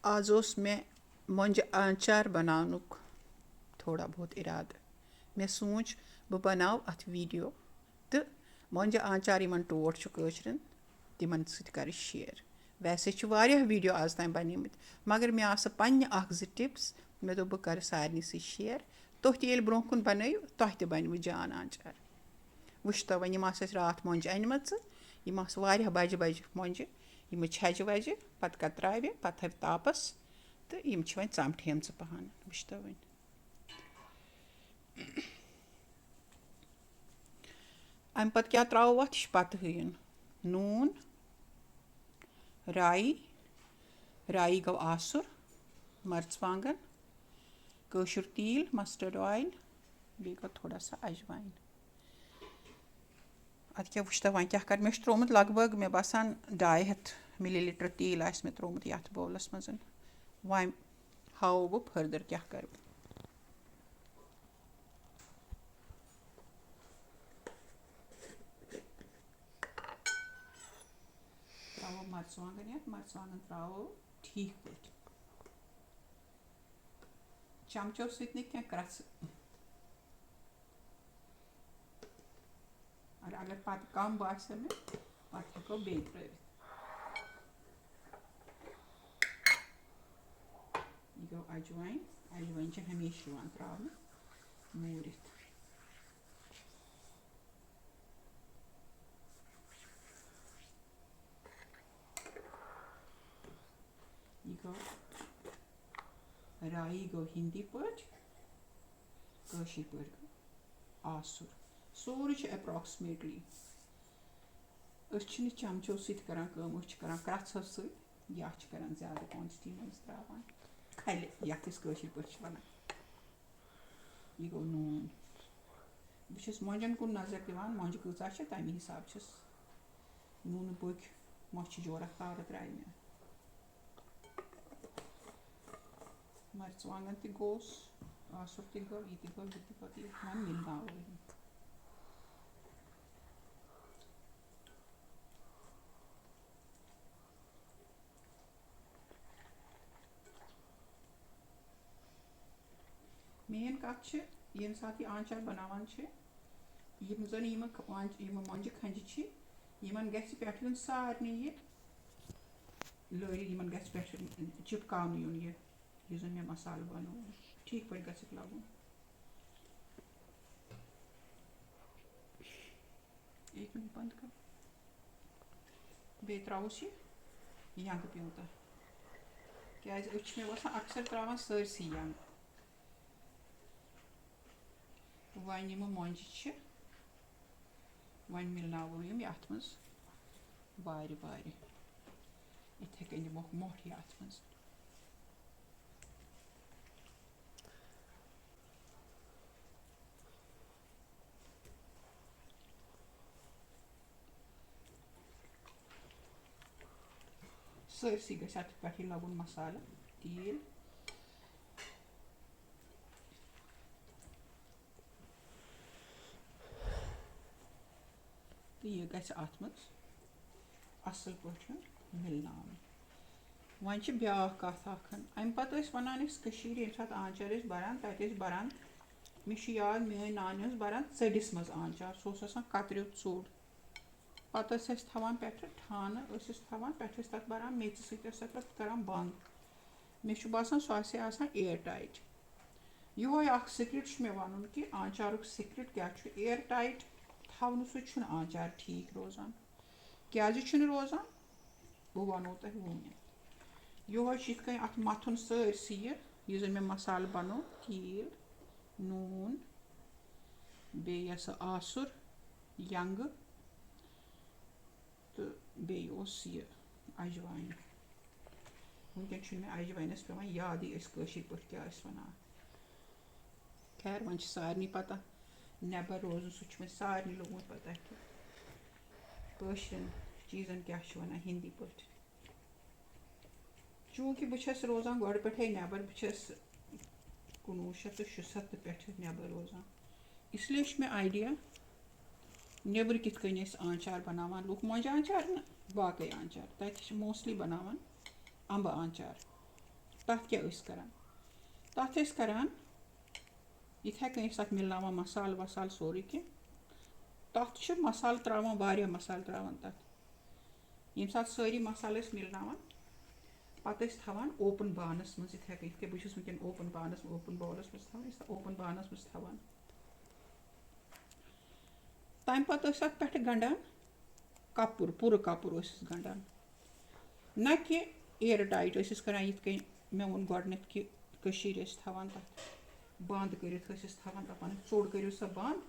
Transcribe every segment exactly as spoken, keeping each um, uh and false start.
آز اوس مےٚ مۄنٛجہِ آنٛچار بناونُک تھوڑا بہت اِرادٕ۔ مےٚ سوٗنٛچ بہٕ بناو اَتھ video تہٕ مۄنٛجہِ آنٛچار یِمن ٹوٹھ چھُ کٲشرٮ۪ن، تِمن سۭتۍ کرٕ share۔ ویسے چھِ واریاہ video آز تام بنیمٕتۍ، مگر مےٚ آسہٕ پننہِ اکھ زٕ tips، مےٚ دوٚپ بہٕ کرٕ سارنٕے سۭتۍ share۔ تُہۍ تہِ ییٚلہِ برونٛہہ کُن بنٲیِو، تۄہہِ تہِ بنوٕ جان آنٛچار۔ وٕچھتو وۄنۍ، یِم آسہٕ اَسہِ راتھ مۄنٛجہِ أنمٕژٕ، یِم آسہٕ واریاہ بجہِ بجہِ مۄنٛجہِ، یِم چھَجہِ وجہِ، پتہٕ کتراوِ، پتہٕ تھاوِ تاپس، تہٕ یِم چھِ وۄنۍ ژمٹھیمژٕ پہن۔ وٕچھتو وۄنۍ۔ اَمہِ پتہٕ کیٛاہ ترٛاوو اَتھ؟ یہِ چھُ پتہٕ ہٕے یُن۔ نوٗن، رائی، رائی گوٚو آسُر، مرژٕوانٛگن، کٲشُر تیٖل، mustard oil، بیٚیہِ گوٚو تھوڑا سا اجوایِن۔ اَدٕ کیٛاہ وٕچھتو وۄنۍ کیٛاہ کَرٕ؟ مےٚ چھُ ترٛوومُت لگ بگ، مےٚ باسان، ڈاے ہَتھ مِلی لیٖٹر تیٖل آسہِ مےٚ ترٛوومُت یَتھ bowlس منٛز۔ وۄنۍ ہاوو بہٕ further کیٛاہ کَرٕ بہٕ۔ ترٛاوو مرژٕوانٛگن یَتھ، مرژٕوانٛگن ترٛاوو ٹھیٖک پٲٹھۍ۔ چمچو سۭتۍ نہٕ کینٛہہ، کرٛژھٕ۔ اور اگر پتہٕ کم باسیو مےٚ، پتہٕ ہٮ۪کو بیٚیہِ ترٛٲوِتھ۔ یہِ گوٚو اجوایِن۔ اجوایِن چھِ ہمیشہِ یِوان ترٛاونہٕ موٗرِتھ۔ یہِ گوٚو رائی، گوٚو ہِندی پٲٹھۍ، کٲشِر پٲٹھۍ گوٚو آسُر۔ سورُے چھُ approximately۔ أسۍ چھِنہٕ چمچو سۭتۍ کران کٲم، أسۍ چھِ کران کرٛژھو سۭتۍ، یا چھِ کران زیادٕ quantity منٛز ترٛاوان کھلہِ، یَتھ أسۍ کٲشِر پٲٹھۍ چھِ وَنان۔ یہِ گوٚو نوٗن۔ بہٕ چھَس مۄنجَن کُن نظر دِوان، مۄنجہِ کۭژاہ چھِ، تَمی حساب چھَس نوٗنہٕ بٔکۍ مۄچھِ جورہ کھارٕ ترٛاوِ مےٚ۔ مرژٕوانٛگن تہِ گوٚوس، آسُر تہِ گوٚو، یہِ تہِ گوٚو، یہِ تہِ گوٚو، یہِ وۄنۍ مِلناوو یِم۔ Main کَتھ چھِ، ییٚمہِ ساتہٕ یہِ آنٛچار بَناوان چھِ، یِم زَن یِم آنٛچ-، یِم مۄنجہِ کھَنجہِ چھِ، یِمَن گژھِ پٮ۪ٹھٕ یُن سارنٕے یہِ لٲرِتھ، یِمَن گژھِ پٮ۪ٹھٕ چِپکاونہٕ یُن یہِ، یُس زَن مےٚ مصالہٕ بَنوو، ٹھیٖک پٲٹھۍ گژھٮ۪کھ لَگُن۔ ایک منٹ بند کر۔ بیٚیہِ ترٛاوُس یہِ ینٛگہٕ پیوٗنٛتاہ۔ کیٛازِ أسۍ چھِ، مےٚ باسان، اکثر ترٛاوان سٲرسٕے ینٛگہٕ۔ وۄنۍ یِم مۄنجہِ چھِ، وۄنۍ مِلناوو یِم یَتھ منٛز وارِ وارِ۔ یِتھَے کٔنۍ دِموکھ مۄٹھ یَتھ منٛز۔ سٲرسٕے گژھِ اَتھ پٮ۪ٹھٕے لَگُن مصالہٕ، تیٖل۔ تہٕ یہِ گژھِ اَتھ منٛز اَصٕل پٲٹھۍ مِلناوُن۔ وۄنۍ چھِ بیٛاکھ کَتھ اَکھ۔ اَمہِ پَتہٕ ٲسۍ وَنان أسۍ کٔشیٖرِ، ییٚمہِ ساتہٕ آنٛچار ٲسۍ بَران، تَتہِ ٲسۍ بَران، مےٚ چھُ یاد، میٛٲنۍ نانہِ ٲس بَران ژٔڈِس منٛز آنٛچار، سُہ اوس آسان کَتریو ژوٚڑ۔ پَتہٕ ٲسۍ أسۍ تھاوان پٮ۪ٹھٕ ٹھانہٕ، ٲسۍ أسۍ تھاوان، پٮ۪ٹھٕ ٲسۍ تَتھ بَران میٚژِ سۭتۍ، ٲسۍ تَتھ پَتہٕ کَران بنٛد۔ مےٚ چھُ باسان، سُہ آسہِ ہا آسان air tight۔ یِہوٚے اَکھ secret چھُ مےٚ وَنُن کہِ آنٛچارُک secret کیٛاہ چھُ۔ Air tight تھاونہٕ سۭتۍ چھُنہٕ آنٛچار ٹھیٖک روزان۔ کیٛازِ چھُنہٕ روزان؟ بہٕ وَنو تۄہہِ وُنہِ۔ یِہوٚے چھُ یِتھ کٔنۍ اَتھ مَتھُن سٲرسٕے یہِ، یُس زَن مےٚ مصالہٕ بَنوو، تیٖل، نوٗن، بیٚیہِ یہِ سا آسُر، ینٛگہٕ، تہٕ بیٚیہِ اوس یہِ اجوایِن۔ وٕنکٮ۪ن چھُنہٕ مےٚ اجواینَس پٮ۪وان یادٕے، أسۍ کٲشِر پٲٹھۍ کیٛاہ ٲسۍ وَنان۔ خیر، وۄنۍ چھِ سارنٕے پَتہ، نٮ۪بَر روزُن، سُہ چھُ وۄنۍ سارنٕے لوٚگمُت پَتہ کہِ کٲشرٮ۪ن چیٖزَن کیٛاہ چھِ وَنان ہِندی پٲٹھۍ۔ چوٗنٛکہِ بہٕ چھَس روزان گۄڈٕ پٮ۪ٹھَے نٮ۪بَر، بہٕ چھَس کُنوُہ شیٚتھ تہٕ شُسَتتھ پٮ۪ٹھٕ نٮ۪بَر روزان، اِسلیے چھُ مےٚ idea نیٚبرٕ کِتھ کٔنۍ ٲسۍ آنٛچار بَناوان لُکھ، مۄنٛجہِ آنٛچار نہٕ، باقٕے آنٛچار۔ تَتہِ چھِ mostly بَناوان اَمبہٕ آنٛچار۔ تَتھ کیٛاہ ٲسۍ کَران؟ تَتھ ٲسۍ کَران، یِتھَے کٔنۍ ٲسۍ تَتھ مِلناوان مصالہٕ وصالہٕ سورُے کینٛہہ۔ تَتھ چھِ مصالہٕ ترٛاوان، واریاہ مصالہٕ ترٛاوان تَتھ۔ ییٚمہِ ساتہٕ سٲری مصالہٕ ٲسۍ مِلناوان، پَتہٕ ٲسۍ تھاوان اوپن بانَس منٛز، یِتھَے کٔنۍ، یِتھ کٔنۍ بہٕ چھُس وٕنکٮ۪ن اوپن بانَس، اوپن باولَس منٛز تھاوان، ٲسۍ تَتھ اوپن بانَس منٛز تھاوان۔ تَمہِ پَتہٕ ٲسۍ اَتھ پٮ۪ٹھٕ گَنٛڈان کَپُر، پوٗرٕ کَپُر ٲسِس گَنٛڈان۔ نہ کہِ air tight ٲسِس کَران، یِتھ کٔنۍ مےٚ ووٚن گۄڈٕنٮ۪تھ کہِ کٔشیٖرِ ٲسۍ تھاوان تَتھ بنٛد کٔرِتھ، ٲسِس تھاوان، دَپان، "ژوٚڑ کٔرِو سا بنٛد،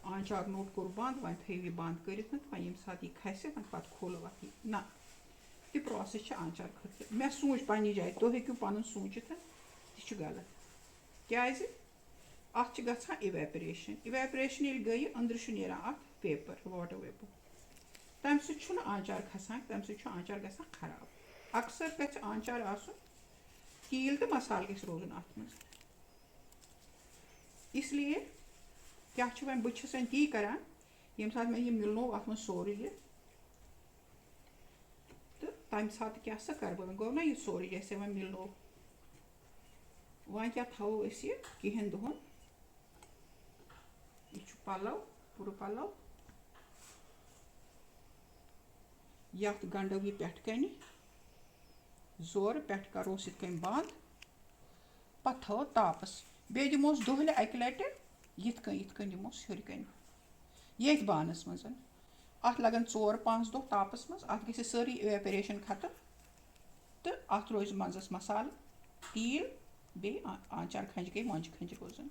آنچار نوٚٹ کوٚر بنٛد، وۄنۍ تھٲیِو یہِ بنٛد کٔرِتھ نہٕ، وۄنۍ ییٚمہِ ساتہٕ یہِ کھَسہِ، وۄنۍ پَتہٕ کھولو اَتھ یہِ۔" نہ، تہِ process چھِ آنچار خٲطرٕ۔ مےٚ سوٗنٛچ پنٛنہِ جایہِ، تُہۍ ہیٚکِو پَنُن سوٗنٛچِتھ، تہِ چھُ غلط۔ کیٛازِ؟ اَتھ چھِ گژھان evaporation۔ Evaporation ییٚلہِ گٔیہِ، أنٛدرٕ چھُ نیران اَتھ vapour، water vapour۔ تَمہِ سۭتۍ چھُنہٕ آنچار کھسان، تَمہِ سۭتۍ چھُ آنچار گژھان خراب۔ اکثر گژھِ آنچار آسُن تیٖل تہٕ مصالہٕ گژھِ روزُن اَتھ منٛز۔ اس لیے کیٛاہ چھُ وۄنۍ، بہٕ چھَس وۄنۍ تی کران، ییٚمہِ ساتہٕ مےٚ یہِ مِلنوو اَتھ منٛز سورُے یہِ، تہٕ تَمہِ ساتہٕ کیٛاہ سا کَرٕ بہٕ وۄنۍ؟ گوٚو نہ یہِ سورُے، جیسے وۄنۍ مِلنوو۔ وۄنۍ کیٛاہ تھاوو أسۍ یہِ کینٛہَن دۄہَن؟ یہِ چھُ پَلَو، پوٗرٕ پَلَو۔ یَتھ گَنٛڈو یہِ پٮ۪ٹھٕ کَنہِ زورٕ، پٮ۪ٹھٕ کَروس یِتھ کٔنۍ بنٛد۔ پَتہٕ تھاوو تاپَس۔ بیٚیہِ دِموس دۄہلہِ اَکہِ لَٹہِ یِتھ کٔنۍ، یِتھ کٔنۍ دِموس ہیوٚر کَنہِ۔ ییٚتھۍ بانَس منٛز۔ اَتھ لَگَن ژور پانٛژھ دۄہ تاپَس منٛز۔ اَتھ گژھِ سٲرٕے evaporation ختم۔ تہٕ اَتھ روزِ منٛزَس مصالہٕ، تیٖل، بیٚیہِ آ-، آنچار کھَنٛجہِ گٔے مۄنٛجہِ کھَنٛجہِ روزان۔